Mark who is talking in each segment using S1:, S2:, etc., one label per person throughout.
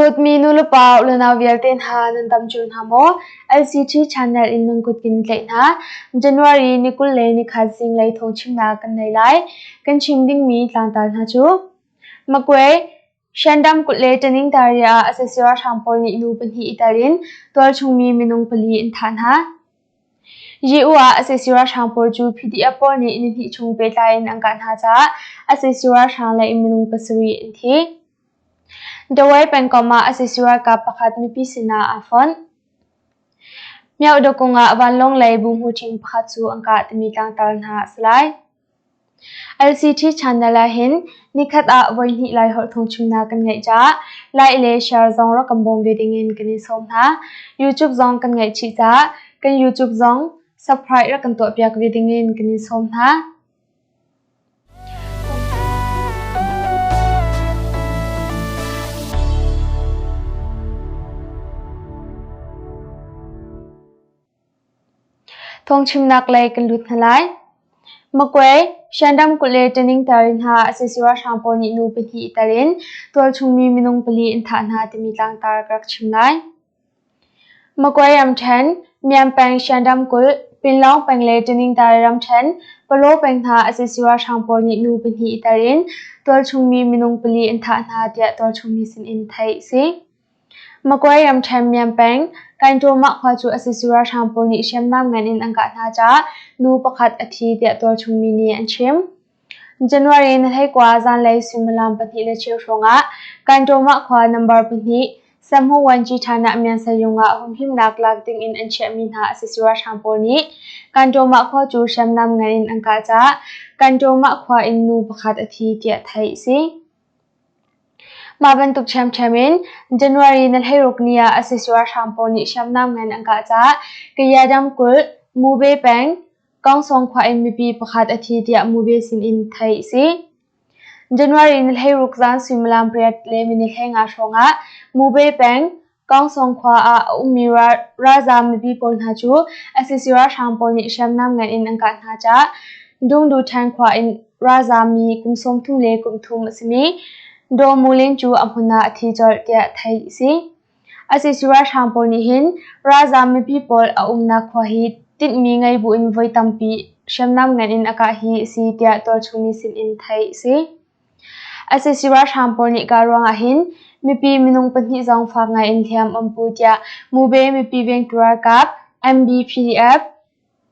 S1: Dawtmi nulepa unau vialte hna nan dam cio hna maw? LCT channel in nan kut kin tlaih hna. January ni 20 le nikhat zinglei thawngchimnak kan nei lai. Kan chim dingmi tlangtar hna cu Makwe, Shandam kulh le Taningtari ah sac ralhrang pawl nih nu pahnih i tel in tualchungmi minung pali an thah hna. YU ah sac ralhrang pawl cu PDF pawl nih nihnih chung pehtlai in an kah hna caah sac ralhrang lei minung pasarih an thi. Dawei pengkomh ah sac ralkap pakhat mipi sinah aa fonh. Myohdakung ah vanlawng lei buhmu ṭhing pakhat cu an kah timi tlangtar hna a si lai. LCT channel ah hin nikhat ah voihnih Laiholh phungchimnak kan ngeih caah like le share zong rak kan bawm ve dingin kan in sawm hna. YouTube zong kan ngeih chih caah kan YouTube zong subscribe rak kan tuahpiak ve dingin kan in sawm hna. Thawngchimnak lei kan lut hna lai. Makwe, Shandam kulh le Taningtari hna sac ralhrang pawl nih nu pahnih i tel in tualchungmi minung pali an thah hna timi tlangtar ka rak chim lai. Makwe ramṭhen, Myanpeng Shandam kulh, Pinlawng peng le Taningtari ramṭhen, Palaw peng hna sac ralhrang pawl nih nu pahnih i tel in tualchungmi minung pali an thah hna tiah tualchungmi sinin theih a si. Makwe ramṭhen Miam peng, Kainṭawmah khua cu sac ralhrang pawl nih hriamnam ngan in an kah hna caah nu pakhat a thi tiah tualchung mi nih an chim. January ni 19 zanlei suimilam 2:15 hrawngah Kainṭawmah khua number pahnih Samhu Wanci Ṭhanah Miansayung ah humhimnak lak dingin an chiahmi hna sac ralhrang pawl nih Kainṭawmah khua cu hriamnam ngan in an kah caah Kainṭawmah khua in nu pakhat a thi tiah theih a si. Mah bantuk ṭhiamṭhiam in January ni 16 ni ah sac ralhrang pawl nih hriamnam ngan an kah caah Kaya ramkulh Mube peng Kangsong khua in mipi pakhat a thi tiah Mube sinin theih a si. January ni 16 zan suimilam 8:50 hrawngah Mube peng Kangsong khua ah a ummi ralzaam mipi pawl hna cu sac ralhrang pawl nih hriamnam ngan in an kah hna caah Dungduṭhan khua in ralzaam mi kum 30 le kum thum a simi Daw Mu Lin cu a hmun ah a thi colh tiah theih a si. Sac ralhrang pawl nih hin ralzaam mipi pawl a umnak khua hi tinhmi ngei buin voi tampi hriamnam ngan in a kah hi a si tiah tualchung mi sin in theih a si. Sac ralhrang pawl nih kaa ruangah hin mipi minung pahnih zong fak ngai in hliam an pu tiah Mube mipi vengtu ralkap MBPDF,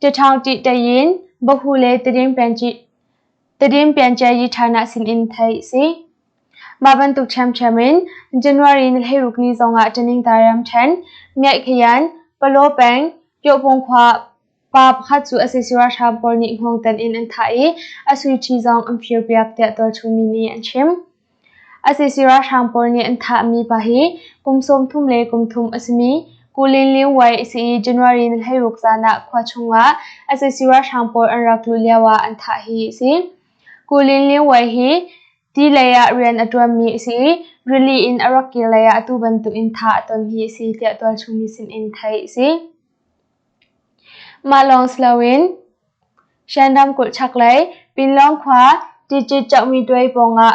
S1: Ṭaṭhaungṭih Tayin, Bahu le Tedim Pianchiayi ṭhanah sinin theih a si. Mah bantuk ṭhiamṭhiam in January ni 16 ni zongah Ṭaningtar ramṭhen, Miaihkhayan, Palaw peng, Pyawhpung khua Pa pakhat cu sac ralhrang pawl nih hngawngtan in an thah i a suiṭhi zong an firpiak tiah tualchung mi nih an chim. Sac ralhrang pawl nih an thahmi pa hi kum 30 le kum thum a simi Ku Lin Liu Wai a si i January ni 16 zan ah khua chungah sac ralhrang pawl an rak luh lio ah an thah hi a si. Ku Lin Liu Wai hi ti lei ah rian a ṭuanmi a si i rili in a rak kir lei ah atu bantukin thah a ton hi a si tiah tualchung mi sinin theih a si. Mah lawng si loin Shan ramkulh chaklei Pinlawng khua Ṭiṭit Chohmituai pawngah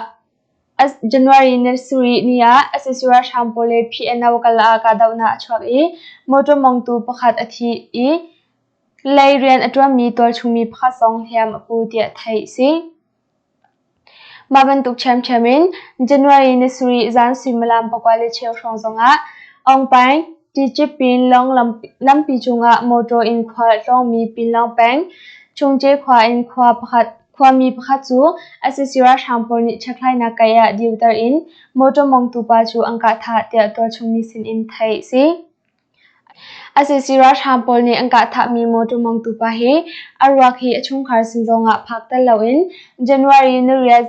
S1: January ni sarih ni ah sac ralhrang pawl le PNO kal ah kahdohnak a chuak i motor mongtu pakhat a thi i lei rian a ṭuanmi tualchungmi pakhat zong hliam a pu tiah theih a si. Mah bantuk ṭhiamṭhiam in January ni sarih zan suimilam 9:15 hrawng zongah Aungpaing, Ṭiṭip Pinlawng lampi cungah mawṭaw in khual a tlawngmi Pinlawng peng, Chungce khua in khuami pakhat cu sac ralhrang pawl nih chekhlainak kei ah diuter in mawṭaw mongtu pa cu an kah thah tiah tualchung mi sinin theih a si. Sac ralhrang pawl nih an kah thahmi mawṭaw mongtu pa hi a ruak hi a chungkhar sin zongah phak tel loin January niriat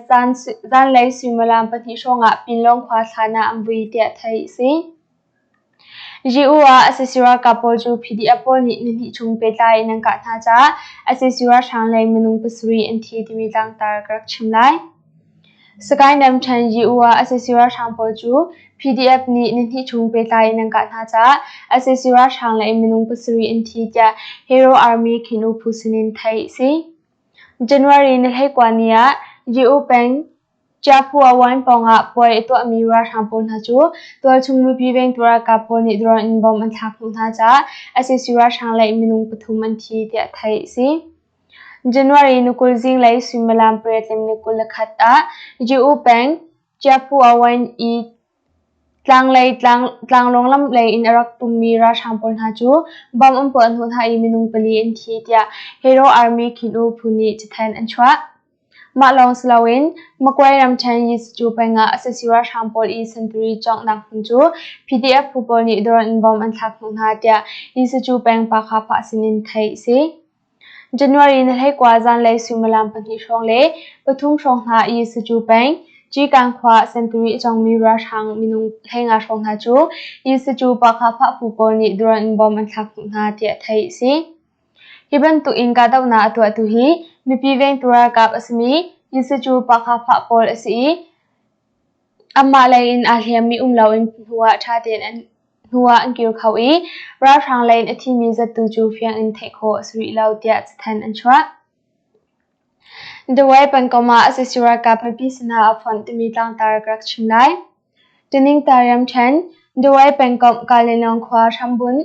S1: zanlei suimilam pahnih hrawngah Pinlawng khua thlan ah an vui tiah theih a si. GU ah sac ralkap pawl cu PDF pawl nih nihnih chung pehtlai in an kah hna caah sac ralhrang lei minung pasarih an thi timi tlangtar ka rak chim lai. Sagaing ramṭhen YU ah sac ralhrang pawl cu PDF nih nihnih chung pehtlai in an kah hna caah sac ralhrang lei minung pasarih an thi tiah Hero Army Khin U phu sinin theih a si. January ni 19 ni ah YU peng. Chiaphua wine pawngah puai a tuahmi ralhrang pawl hna cu tualchung mipi vengtu ralkap pawl nih drone in bomb an thlak hnawh hna caah sac ralhrang lei minung pathum an thi tiah theih a si. January ni 20 zinglei suimilam pariat le ni 21 ah Jiu peng Chiaphua wine i Tlanglei tlanglawng lam lei in a rak tummi ralhrang pawl hna cu bomb an puah hnawh hna i minung pali an thi tiah Hero Army Khin U phu nih cathanh an chuah. Mah lawng si loin Magway ramṭhen Yisucu peng ah sac ralhrang pawl i sentari cawnghnak hmun cu PDF phu pawl nih drone in bomb an thlak hnawh hna tiah Yisucu peng Pakhapah sinin theih a si. January ni 19 zanlei suimilam pahnih hrawng le pathum hrawng hna i Sacu peng, Cikang khua sentari a cawngmi ralhrang minung 15 hrawng hna cu Sacu Pakhapah phu pawl nih drone in bomb an thlak hnawh hna tiah theih a si. Hi bantuk in kahdohnak a tuahtu hi mipi vengtu ralkap a simi Sacu Pakhapah pawl a si i Amah lei in aa hliammi um loin hnuah ṭha tein an hnuah an kir kho i ralhrang lei in a thimi zat tu cu fiang in theih khawh a si rih lo tiah cathanh an chuah. Dawei pengkomh ah sac ralkap mipi sinah a fonh timi tlangtar ka rak chim lai. Ṭiningtar ramṭhen, Dawei pengkomh Kalenong khua hrambunh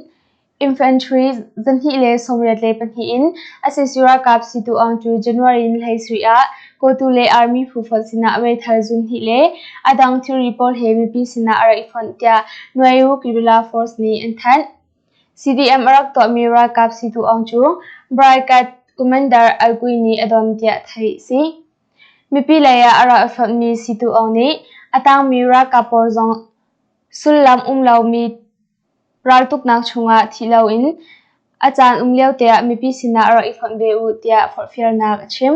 S1: Infantry 282 in sac ralkap Situ Aung cu January ni 17 ah Kawtu le Army phu fonh sinah meithal zun hnih le a dang thilri pawl he mipi sinah a rak i fonh tiah Nuayu Guerrilla Force nih an thanh. CDM a rak tuahmi ralkap Situ Aung cu Brigade Commander Algui nih a don tiah theih a si. Mipi lei ah a rak i fonhmi Situ Aung nih a tangmi ralkap pawl zong sullam um lomi Raltuknak chungah thi loin a caan um liote ah mipi sinah rak i fonh ve u tiah forhfialnak a chim.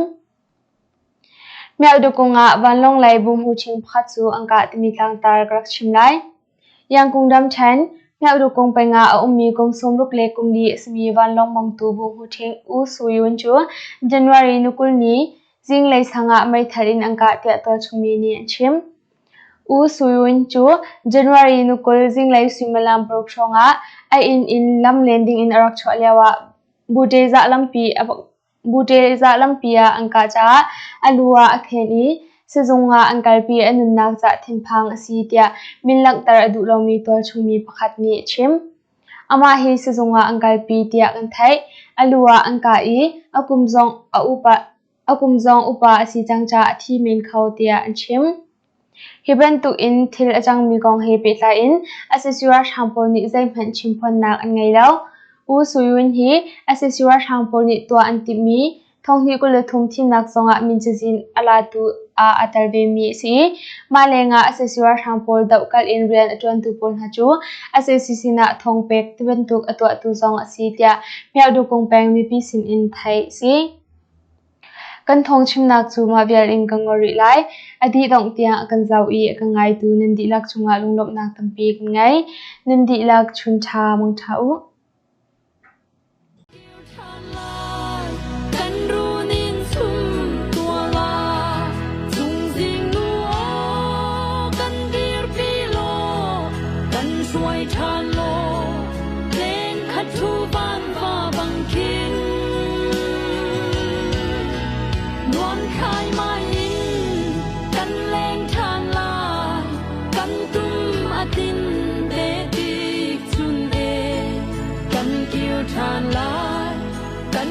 S1: Miohduh ah vanlawng lei buhmu ṭhing pakhat cu an kah timi tlangtar ka rak chim lai. Yangkung ramṭhen, Miohduh peng ah a ummi kum 60 le kum li a simi vanlawng mongtu buhmu ṭhing U Su Yun cu January ni 20 ni zinglei sang ah meithal in an kah tiah tualchung mi nih an chim. U Suyun cu January ni 20 zinglei suimilam paruk hrawngah a inn in lam len dingin a rak chuah lioah Butezah lampi ah an kah caah a lu ah a khen i sizung ah an kalpi i a nunnak caah thinphang a si tiah min langhter a duh lomi tualchung mi pakhat nih a chim. Amah hi sizung ah an kalpi tiah kan theih. A lu ah an kah i a kum zong a upa A kum zong upa a si cang caah a thi men kho tiah an chim. Hi bantuk in thil a cangmi kong he pehtlai in sac ralhrang pawl nih zeihmanh chimphuannak an ngei lo. U Suyun hi sac ralhrang pawl nih tuah an timhmi 2023 thimnak zongah min cazin a latu ah aa tel vemi a si i mah lengah sac ralhrang pawl dohkalh in rian a ṭuantu pawl hna cu sac sinah thawngpek tibantuk a tuahtu zong a si tiah Myaudukung peng mipi sinin theih a si. Kan thawngchimnak cu mah vial in ka ngol rih lai. A dih dongh tiang a kan zoh i a kan ngaitu nan dihlak cungah lunglawmhnak tampi kan ngei. Nan dihlak chun ṭha mangṭha u.
S2: Kan runin sum tuala Cungzing nu aw kan dirpi law kan hruai ṭhan law Leng khat thu van va bang khin Nuam khai mai in kan leng ṭhan lai Kan tum a tlin te tik chun e Kan kir ṭhan lai kan